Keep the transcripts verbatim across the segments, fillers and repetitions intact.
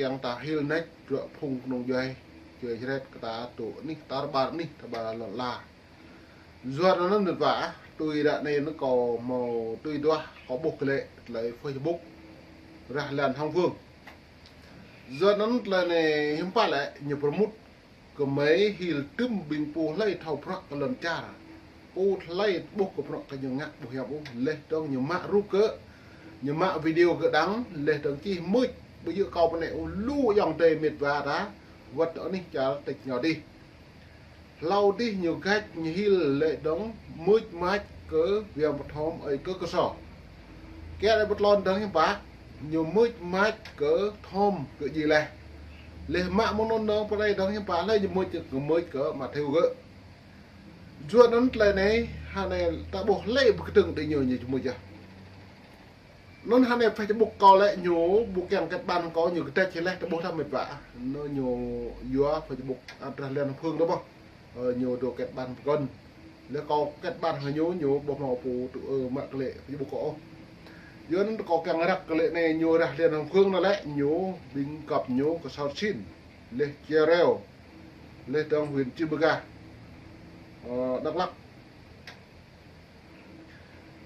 kiăng ta hil nač, bruă phung kơnung djuai, djuai čret kơ ta tŭ anih, ta rơbat anih, ta ba lŏn la. Yua anŭn mĕt wa, tui ră anai anŭn kâo hmâo tui duah, kâo ƀuh glaĭ tơlơi Facebook Rah Lan Hồng Phương. Yua anŭn tơlơi anai hiư̆m pă lĕ ñu pơrmŭt kơ mơi hil tơm ƀing pô hlơi thâo bruă kơ lŏn čar. Pô hlơi ƀuh kơ bruă kơ ñu ngă ƀu hiam ôh, laih dơ̆ng ñu mă rup kơ, ñu mă video kơ đăng, laih dơ̆ng čih mưč, ƀu djơ̆ kâo pơnĕ ôh, lu ayŏng adơi mĕt wa ta, wơ̆t anih čar tĕč ngao dih. Hlâo dih ñu gač ñu hil laih dơ̆ng mưč mač kơ Wiam Pơthom ơi kơ Kơso. Kiăng laĭ pơtlôn dơ̆ng hiư̆m pă, ñu mưč mač kơ Thom kơ djai laih. Laih mă mơ̆ng anŭn dơ̆ng pơrai dơ̆ng hiư̆m pă, laih ñu mưč kơ, mưč kơ Mathiu gơ̆. Yua anŭn tơlơi anai, hơnai ta ƀuh lĕ pơkơdơ̆ng đĭ ñu ñu mưč yơh. Anŭn hơnai Facebook kâo lĕ ñu ƀu kiăng kết bạn kâo, ñu kơdĕč laih ta ƀuh tơm mĕt wa. Anŭn ñu yua Facebook Rah Lan Hồng Phương dơ̆ng ƀơh. Ơ, ñu dŏ kết bạn pơkŏn. Laih kâo kết bạn hăng ñu, ñu ƀu hmâo pô tŭ, ơ, mă glaĭ Facebook kâo ôh. Yua anŭn kâo kiăng răk glaĭ anai ñu Rah Lan Hồng Phương anŭn lĕ ñu ƀing găp ñu kơ Sot Sin, laih Chia Reo, laih dơ̆ng huyện Cư Mờ Ga, ơ, Đắk Lắk.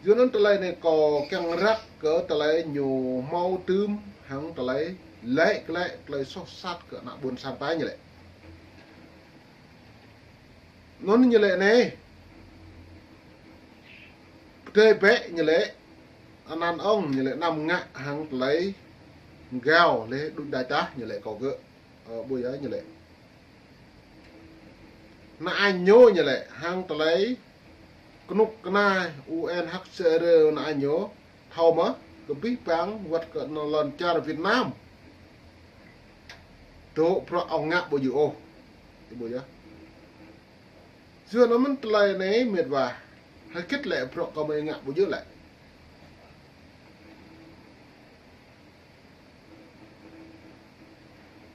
Yua anŭn tơlơi anai kâo kiăng răk kơ tơlơi ñu hmâo tơm hăng tơlơi laĭ glaĭ tơlơi soh sat kơ ană ƀôn sang ta ñu lĕ. Anŭn ñu lĕ anai. Pơdơi bĕ ñu lĕ, anăn ŏng ñu lĕ anăm ngă hăng tơlơi gao lĕ đuč đač tah ñu lĕ kâo gơ̆. Ơ, ƀu yơh ñu lĕ. Ană añ ñu ñu lĕ hăng tơlơi kơnŭk kơna U N H C R ană añ ñu thâo mơ̆ kơ abih bang wơ̆t kơ lŏn čar Việt Nam tŭ bruă ŏng ngă ƀu djơ̆ ôh. Ƀu yơh. Yua anŭn mơ̆n tơlơi anai mĕt wa. Hơget lĕ bruă kơ mơi ngă ƀu djơ̆ lĕ.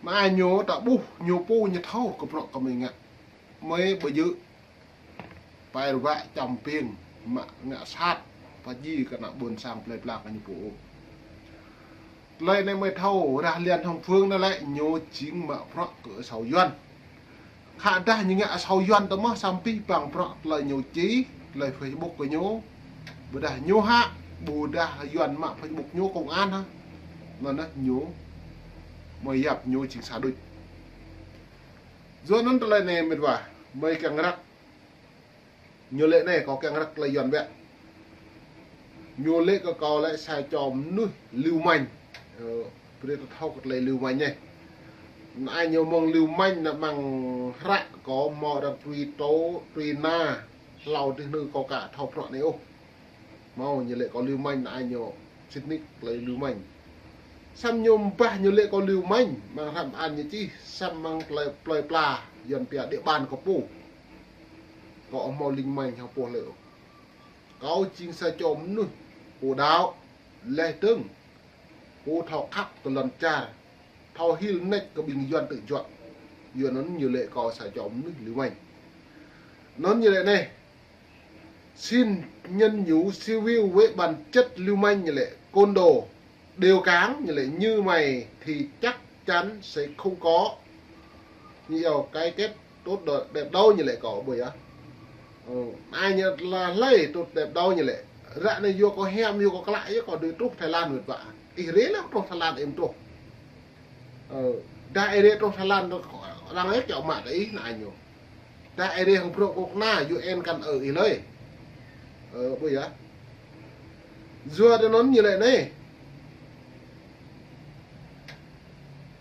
Ană añ ñu ta ƀuh ñu pô ñu thâo kơ bruă kơ mơi ngă. Mơi ƀu djơ̆ pai ruă čăm ping, mă ngă sat, pơdjai kơ ană ƀôn sang plơi pla kơ ñu pô. Tơlơi anai mơi thâo, Rah Lan Hồng Phương anŭn lĕ ñu jing mă bruă kơ asâo Yuan. Khă dah ñu ngă asâo Yuan tơ mơ̆ samơ̆ abih bang bruă tơlơi ñu čih, tơlơi Facebook kơ ñu. Ƀôdah ñu hă, ƀôdah Yuan mă Facebook ñu công an hă. Anŭn ñu mơi yap ñu jing sa đôč. Yua anŭn tơlơi anai mĕt wa, mơi kiăng răk. Ñu lĕ anai kâo kiăng răk tơlơi Yuan biă. Ñu lĕ kơ kâo lĕ sa čô mơnuih lưu manh. Ơ, brơi ta thâo kơ tơlơi lưu manh anai. Ană añ ñu mơ̆ng lưu manh anŭn mơ̆ng hră kâo hmâo arăng truy tố, truy nã, hlâo dih anŭn kâo ka thâo bruă anai ôh. Hmâo ñu lĕ kâo lưu manh ană añ ñu sĭt nik tơlơi lưu manh. Samơ̆ ñu ƀah ñu lĕ kâo lưu manh, mơ̆ng hră mơan ñu čih, samơ̆ mơ̆ng tơlơi plơi pla, Yuan pia địa bàn kâo pô. Kâo ƀu hmâo ling manh hăng pô hlơi ôh. Kâo jing sa čô mơnuih pô đaŏ, laih dơ̆ng pô thâo khăp kơ lŏn čar, thâo hil nač kơ ƀing Yuan tơjuă. Yua anŭn ñu lĕ kâo sa čô mơnuih lưu manh. Anŭn ñu lĕ anai. Xin nhận nhủ, review với bản chất lưu manh ñu lĕ côn đồ, điều cáng ñu lĕ như mày thì chắc chắn sẽ không có, ñu yua cái kết tốt đ-, đẹp đâu ñu lĕ kâo ƀu yơh. Ơ, anai ñu lĕ hlơi tốt đẹp đâu ñu lĕ. Ră anai yua kâo hiam, yua kâo klă, yua kâo dưi truh Thái Lan mĕt wa. Ih rê lĕ truh Thái Lan ih ƀu truh. Ơ, dah ih rê truh Thái Lan, arăng ĕp čŏ mă kơ ih ană añ ñu. Dah ih rê hăng bruă kơnŭk kơna, U N kăn ơ ih lơi. Ơ, ƀu yơh. Yua anŭn ñu lĕ anai.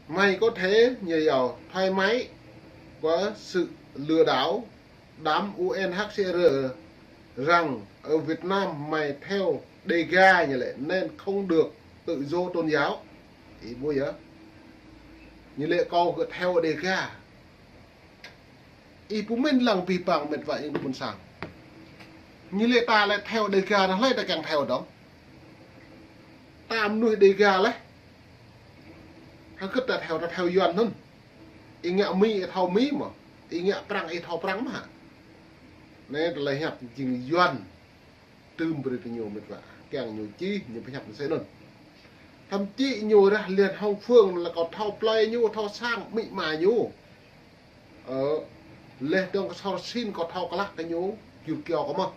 Mày có thể, ñu yua, thoải mái qua sự lừa đảo đám U N H C R rằng ở Việt Nam mày theo Đêga ñu lĕ nên không được tự do tôn giáo. Ih ƀu yơh. Ñu lĕ kâo gơ̆ theo Đêga. Ih ƀu mĭn lăng abih bang mĕt wa ƀôn sang. Ñu lĕ ta lĕ theo Đêga anŭn hlơi ta kiăng theo dơ̆ng. Ta mơnuih Đêga laih. Hơget ta theo, ta theo Yuan anŭn. Ih ngă Mi ih thâo Mi mơ̆. Ih ngă Prăng ih thâo Prăng mơ̆ hă. Anai tơlơi hiăp jing Yuan. Tơm brơi kơ ñu mĕt wa. Kiăng ñu čih, ñu pơhiăp mơsĕ anŭn. Thậm chí ñu rah liăn hông phương lĕ kâo thâo plơi ñu, thâo sang amĭ ama ñu. Ơ, leh dơ̆ng kơ sor sin kâo thâo klă kơ ñu, kiu kiao kơ mơh.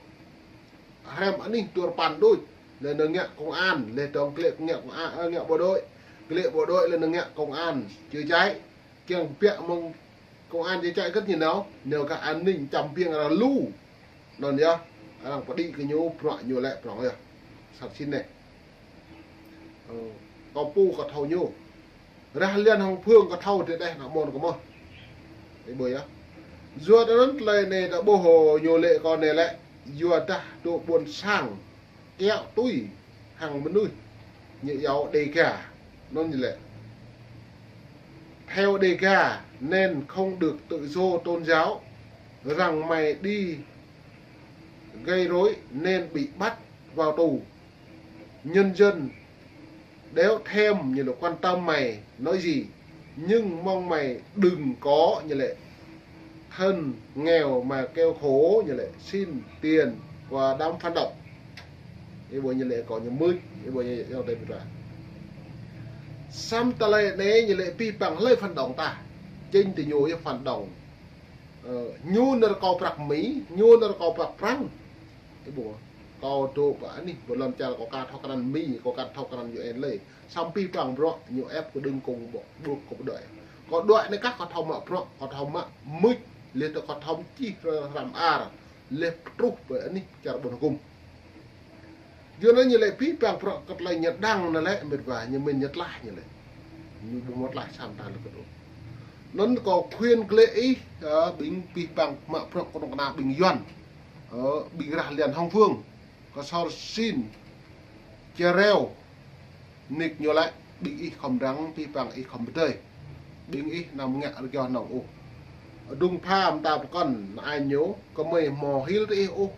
Hrăm anih tuar pan đôč, lĕ nơ̆ng ngă công an, leh dơ̆ng klĕ ngă công an, ơ, ngă bộ đội. Klĕ bộ đội lĕ nơ̆ng ngă công an, chữa cháy. Kiăng biă mơ̆ng công an chữa cháy kơ̆t ñu nao, nao kơ an ninh čăm biêng arăng lu. Anŭn yơh, arăng pơđĭ kơ ñu, bruă ñu lĕ prŏng yơh. Sat sin anai. Ơ, kâo pô kâo thâo ñu. Rah liăn hông phương kâo thâo tơdeh ană mơnuih kâo mơh. Ih ƀuh yơh. Yua anŭn tơlơi anai ta ƀuh ñu lĕ kâo anai lĕ. Yua dah dŏ ƀuôn sang kiaŏ tui hăng mơnuih ñu iâu Đêga. Anŭn ñu lĕ. Theo Đêga nên không được tự do tôn giáo. Rằng mày đi gây rối nên bị bắt vào tù. Nhân dân đéo thèm như là quan tâm mày nói gì, nhưng mong mày đừng có như là thân nghèo mà kêu khổ như là xin tiền của đám phản động. Ih ƀuh ñu lĕ kâo ñu mưč, ih ƀuh ñu yơh tơi pơtra. Samơ̆ tơlơi anai ñu lĕ pih păng hlơi phản động ta. Chính tơñu yơh phản động. Ơ, ñu nao rơkâo prăk Mi, ñu nao rơkâo prăk Prăng. Ih ƀuh, kâo dŏ pơ anih, ƀơi lŏn čar kâo ka thâo krăn Mi, kâo ka thâo krăn U N lơi. Samơ̆ pih păng bruă, ñu ĕp kơ đơ̆ng kông ƀô̆, ƀô̆ kông đuaĭ. Kâo đuaĭ anai kah kâo thâo mă bruă, kâo thâo mă mưč, leh dơ̆ng kâo thâo čih rơrăm ar, leh pơtruh pơ anih čar ƀôn hơgŭm. Yua anŭn ñu lĕ pih păng bruă kơ tơlơi ñu đang anŭn lĕ, mĕt wa, ñu mĭn ñu tlaih ñu lĕ. Ñu ƀu mâo tlaih samơ̆ ta lĕ kơ tŭ. Anŭn kâo khuyên klĕ ih, ơ, ƀing pih păng mă bruă kơnuk kơna ƀing Yuan. Ơ, ƀing rah liăn hông phương. Kơ sor sin. Chia reo. Nik ñu lĕ, ƀing ih khŏm răng, pih păng ih khŏm pơdơi. Ƀing ih anăm ngă rơgao hnong ôh. Dŭng pha mơta pơkŏn, ană ñu, kơmơi hmâo hil tơ ih ôh.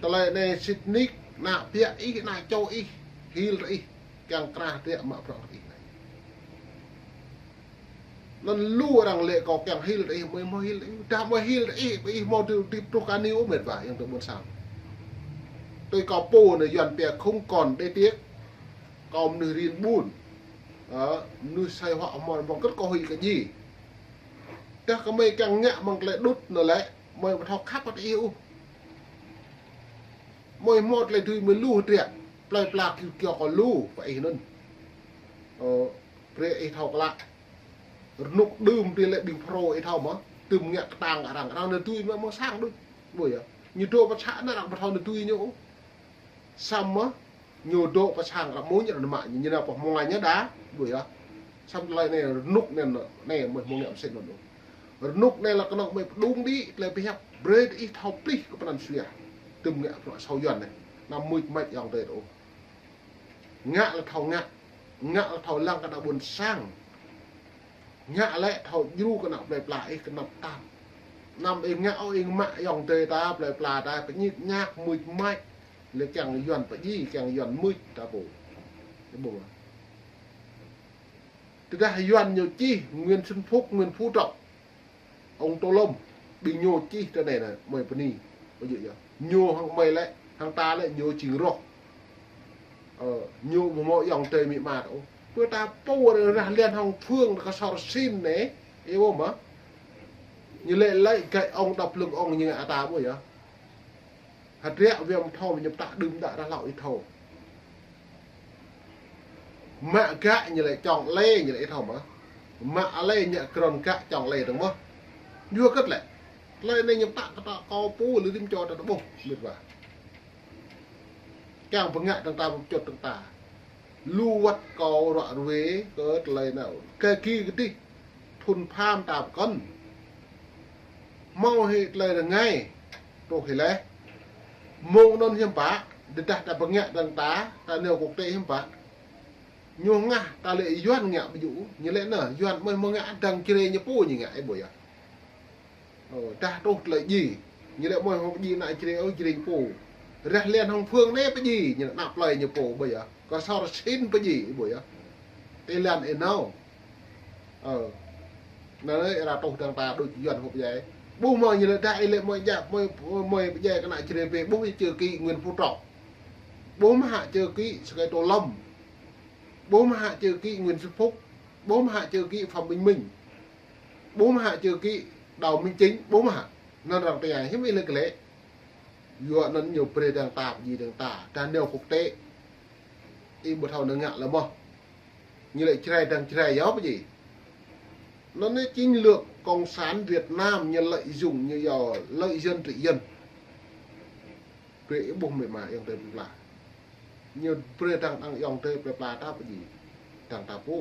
Tơlơi anai sĭt nik, ană biă ih, ană čô ih, hil tơ ih. Kiăng krah triă mă bruă tơ ih anai. Anŭn lu arăng lĕ kâo kiăng hil tơ ih, mơi hmâo hil tơ ih, dah mơi hil tơ ih, ƀing ih hmâo tui tui pruh kơ anai ôh mĕt wa, ayŏng adơi ƀôn sang. Tui kâo pô anai Yuan pia không còn đế tiết, kâo mơnuih rin ƀun. Ơ, mơnuih sai huă hmâo mơ̆ng kơ̆t kâo huĭ kơ djai. Dah kơ mơi kiăng ngă mơ̆ng tơlơi đŭt anŭn lĕ, mơi ƀu thâo khăp kơ ih ôh. Mơi hmâo tơlơi tui mơi lu hơdră, plơi pla kiu kiao kâo lu, pơ ih anŭn. Ơ, brơi ih thâo klă. Rơnŭk đưm tui lĕ ƀing Phrô ih thâo mơ̆, tơm ngă kơtang arăng, arăng nao tui mă mơ̆ng sang đôč. Ƀuh yơh. Ñu dŏ pơ sang anŭn arăng ƀu thâo nao tui ñu. Samơ̆ ñu dŏ pơ sang arăng mơ̆ng ñu arăng mă ñu, ñu nao pơ hmua ñu đa. Ƀuh yơh. Samơ̆ tơlơi anai rơnŭk anai, anai mơi hmâo ngă mơsĕ anŭn. Rơnŭk anai lĕ kơnơ̆ng mơi pơdŏng đĭ, tơlơi pơhiăp brơi ih thâo plih kơ pơanăn suaih. Tơm ngă bruă sâo Yuan anai. Anăm mưč mač ayŏng adơi ôh. Ngă lĕ thâo ngă, ngă lĕ thâo lăng kơ ană ƀôn sang. Ngă lĕ thâo djru kơ ană plơi pla ih kơnăp tap. Anăm ih ngă ôh ih mă ayŏng adơi ta, plơi pla ta, pơñik ñak, mưč mač. Lĕ kiăng Yuan pơdjai, kiăng Yuan mưč ta pô. Ih ƀuh. Tơdah Yuan ñu čih Nguyễn Xuân Phúc, Nguyễn Phú Trọng. Ông Tô Lâm, ƀing ñu čih tơ anai nă, mơi bơni, ƀu djơ̆ yơh. Ñu hăng mơi lĕ, hăng ta lĕ, ñu jing roh. Ơ, ñu ƀu hmâo ayŏng adơi amĭ ama ôh. Pơ ta pô rah liăn hông phương kơ sor sin anai, ih ƀuh mơ̆. Ñu lĕ lĕ gơ̆ ông độc lập ông ñu ngă ta ƀuh yơh. Hơdră wơ̆t mơ̆ thâo mơ̆ ñu pơtă đưm đă rah hlâo ih thâo. Mă gă ñu lĕ čŏng lĕ ñu lĕ ih thâo mơ̆. Mă lĕ ñu krŏn gă čŏng lĕ dơ̆ng mơ̆. Yua kơ̆t lĕ. Tơlơi anai ñu pơtă kơ ta kâo pô lĕ rĭm čô ta ƀuh mĕt wa. Kiăng pơngă dơ̆ng ta pơčŭt dơ̆ng ta. Lu wơ̆t kâo ruă ruê kơ tơlơi anŭn. Kơ ki kơ dih. Thŭn pham ta pơkŏn. Hmâo hĭ tơlơi rơngai. Truh hĭ leh. Mơ̆ng anŭn hiư̆m pă. Tơdah ta pơngă dơ̆ng ta. Ta nao quốc tế hiư̆m pă. Ñu ngă ta lĕ Yuan ngă ƀu djơ̆. Ñu lĕ nă. Yuan mơi hmâo ngă dơ̆ng Jrai ñu pô ñu ngă. Ih ƀuh yơh. Ơ, dah truh tơlơi djai. Ñu lĕ mơi hmâo pơdjai ană Jrai ôh, Jrai ñu pô. Rah liăn hông phương anai pơdjai, ñu lĕ ană plơi ñu pô, ƀuh yơh. Kơ sor sin pơdjai, ih ƀuh yơh. Tơlơi anai nao. Ơ. Anai ih ră truh dơ̆ng ta đôč Yuan hmâo pơdjai. Ƀuh mơ̆ ñu lĕ dah ih lĕ mơi djă, mơi, mơi pơdjai kơ ană Jrai pê, ƀuh čơ ki Nguyễn Phú Trọng. Ƀuh mơ̆ hă čơ ki sơkai Tô Lâm. Ƀu mă hă chữ ký Nguyễn Xuân Phúc, ƀu mă hă chữ ký Phạm Bình Minh, ƀu mă hă chữ ký Đào Minh Chính, ƀu mă hă. Anŭn arăng tơña hiư̆m ih lĕ kơ lĕ. Yua anŭn ñu brơi dăng ta pơjing dăng ta, ta nao quốc tế. Ih ƀu thâo nao ngă lĕ mơ̆. Ñu lĕ Jrai dăng Jrai yơh pơjing. Anŭn anai chiến lược Cộng sản Việt Nam ñu lợi dụng, ñu yua lợi dân trị dân. Brơi ih ƀuh mĕ ma ayŏng adơi plơi pla. Ñu brơi dăng dăng ayŏng adơi plơi pla ta pơjing dăng ta pô.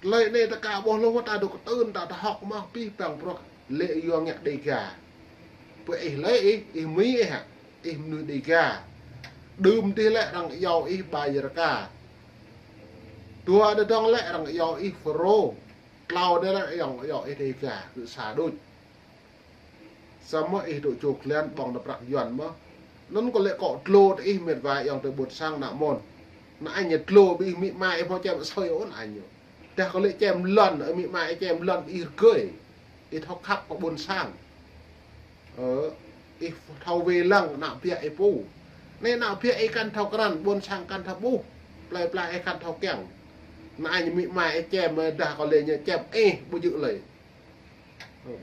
Tơlơi anai ta ka ƀuh lu ta dŏ kơtưn ta, ta hŏk mơ̆ pih păng prŏ lĕ yua ngă Đêga. Pơ ih lĕ ih, ih Mi ih hă, ih mơnuih Đêga. Đưm dih lĕ arăng yua ih Bajaraka. Dua dơdŏng lĕ arăng yua ih Fulro. Klâo dih lĕ arăng yua ih Đêga, kơ sa đôč. Samơ̆ ih dŏ čô klan ƀơ̆ng nao prăk Yuan mơ̆. Anŭn kâo lĕ kâo tlô tơ ih mĕt wa ayŏng adơi ƀôn sang nă mơ̆n. Nă añ ñu tlô ƀing ih mĭ ma ih hmâo čem asơi ôh nă añ ñu. Dah kâo lĕ čem lŏn, mĭ ma ih čem lŏn ƀing ih rơgơi. Ih thâo khăp kơ ƀôn sang. Ơ, ih thâo wai lăng nă biă ih pô. Anai nă biă ih kăn thâo krăn, ƀôn sang kăn thâo ƀuh. Plơi pla ih kăn thâo kiăng. Nă añ mĭ ma ih čem, dah kâo lĕ ñu čem ih ƀu djơ̆ lơi.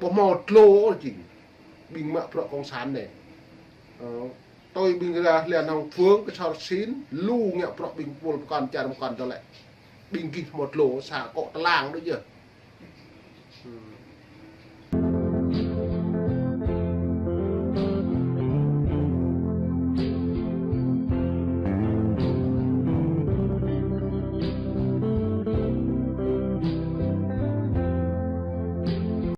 Ƀu hmâo tlô ôh jing. Ƀing mă bruă cộng sản anai. Ơ, tui ƀing ra hlian hăng phương kơ sor sin, lu ngă bruă ƀing pul pơkŏn čar pơkŏn tơ lĕ. Ƀing gih hmâo tlô sa akŏ tơlang đôč yơh. Hmm.